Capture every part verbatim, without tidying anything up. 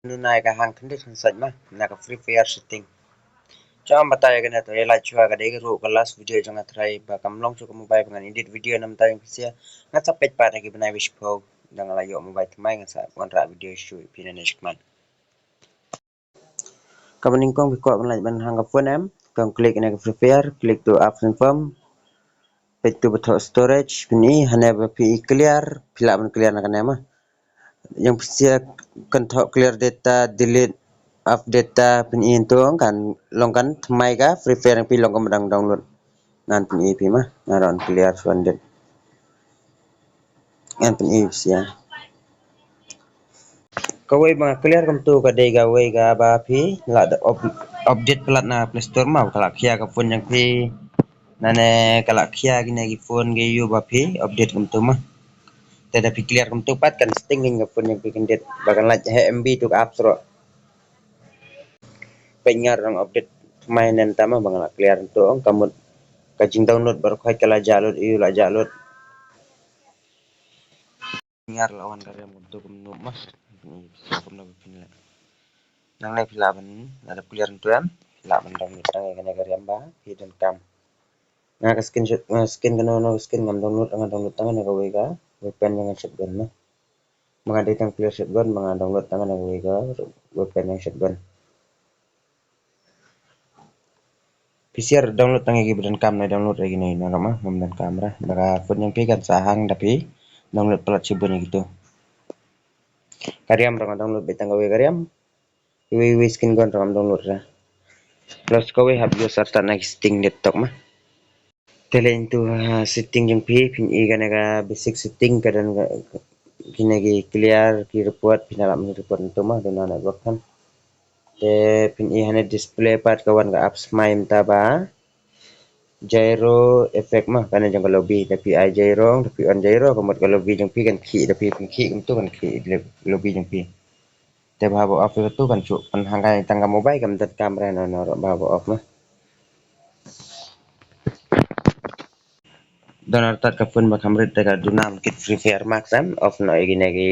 Nuna ïa ka hang khyndiat khyndiat ma na ka Free Fire setting. Chong batai ïa kane to ïa like shuwa, ka dei ka ruh ka last video jong nga trai ba kam long shuh ka mobile ba ngan edit video namar ïa phi sha. Nga sa peit pat ha ki bnai ba shiphew da nga la ïoh mobile thymmai, nga sa wanrah video shuh ïa phi nangne shakhmat. Kaba nyngkong phi kwah ban lait ban hang ka phone em, kong klik ïa ka Free Fire, klik to apps and form, peit to ba thoh storage, phin i hane ba phi i clear, phi lah ban clear na kane ma. Ïa phi sha kan thoh clear data, delete, off data, phin i to kan long kan thymmai ka Free Fire phi long kan dang download. Ngan phin i phi ma, ngan rah clear shuwa dep. Ngan phin i phi sha. Kawei ba nga clear kumto ka dei kawei kaba phi lah da up-, update palat na Play Store ma, ka lah khia ka phone jong phi. Nane ka lah khia kine ki phone ki ïoh ba phi update kumto ma. Te da phi clear kumto pat kan sting ka phone jong phi khyndiat ba kan lait ha M B to ka apps ruh. Peit nga ruh nga update thymmai mynta ma ba nga lah clear to ong ka mut ka jingdownload baroh khoit ka la jah lut, ïoh la jah lut. Nga ruh la wan ka riam kumto kumno ma. Kumno ba phin leh. Nangne phi lah ban, lada phi clear to em, phi lah ban download tang ïa kane ka riam ba phi donkam. Nga ka skin shot, nga skin kano kano ka skin ngam download, nga download tang ïa kawei ka weapon jong nga shotgun ma. Ba nga dei tang player shotgun ba nga download tang ïa kawei ka weapon jong shotgun. Phi sha download tang ïa ki ba donkam, ne download ïa kine na ruh ma, ngam donkam ruh. Ba ka phone jong phi kan sa hang da phi download palat shibun ïa kito. Ka riam ruh nga download beit tang kawei ka riam. Iwei iwei skin gun ruh ngam download ruh. Plus kawei hap ïoh start na ki setting dep tok ma. Te leit into, ah, setting jong phi, phin i kane ka basic setting ka don ka, kine ki clear, ki report, phin ïa lah ban report into ma, duna network kan. Te phin i hane display pat ka wan ka apps mai mynta ba gyro effect ma, kane jong ka lobby, te phi ai gyro, te phi on gyro, ka mut ka lobby jong phi kan khih, te phi phin khih kumto kan khih lobby jong phi. Te ba haba off ïa katu kan shu pynhangkai tang ka mobile, kam don camera na, na ruh ba haba off ma. Don artat ka phone ba kham rit te ka duna kit Free Fire Max em, off noh ïa kine ki,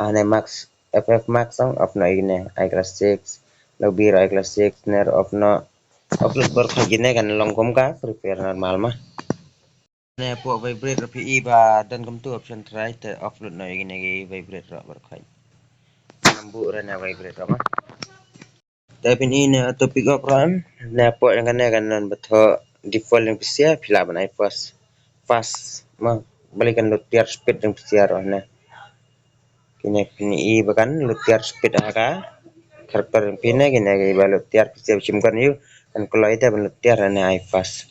ah, ne Max, F F Max ong, off noh ïa kine, ai classics, lobby ruh ai classics, ne ruh off noh, off lut baroh kine kan long kum ka Free Fire normal ma. Ne pok vibrate ruh phi i ba don kumtu option try te off lut noh ïa kine ki vibrate ruh baroh khoit. Ngam buh ruh ne vibrate ruh ma. Te phin i ne auto pick up ruh em, ne pok ïa kane kan don ba thoh default ïa phi sha, phi lah ban ai fast. Fast ma, balei kan lut tiar speed ïa phi sha ruh ne. Kine phin i ba kan lut tiar speed ha ka character ïa phi ne, kine ki ba lut tiar phi sha shim kan ïoh, kan kloi te ban lut tiar ne ai fast.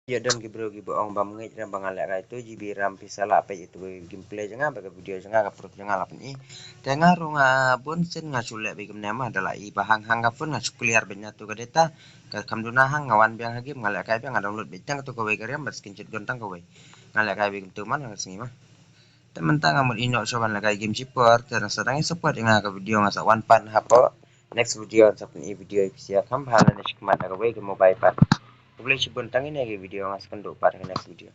Ïa don ki briew kiba ong bam ngeit RAM ba nga lehkai two GB RAM phi sa lah peit ïa tu gameplay jong nga bad ka video jong nga ka proof jong nga la pyni. Te nga ruh nga bun sien nga shu leh beit kumne ma, da la i ba hang hang ka phone nga shu clear beit na tu ka data. Ka kham duna hang nga wan biang ha game nga lehkai biang nga download beit tang tu kawei ka RAM bad skin shotgun tang kawei. Nga lehkai beit kumtu man nga sngi ma. Te mynta nga mut ïeh noh shuwa ban lehkai game shipor, te nangta dang ïa support ïa nga ka video nga sa wan pat hapoh next video, sa pyni video ïa phi sha kham bha lane shikmat na kawei ka mobile pat. Khublei shibun tang ïa kane ka video, nga sa kynduh pat ha ka next video.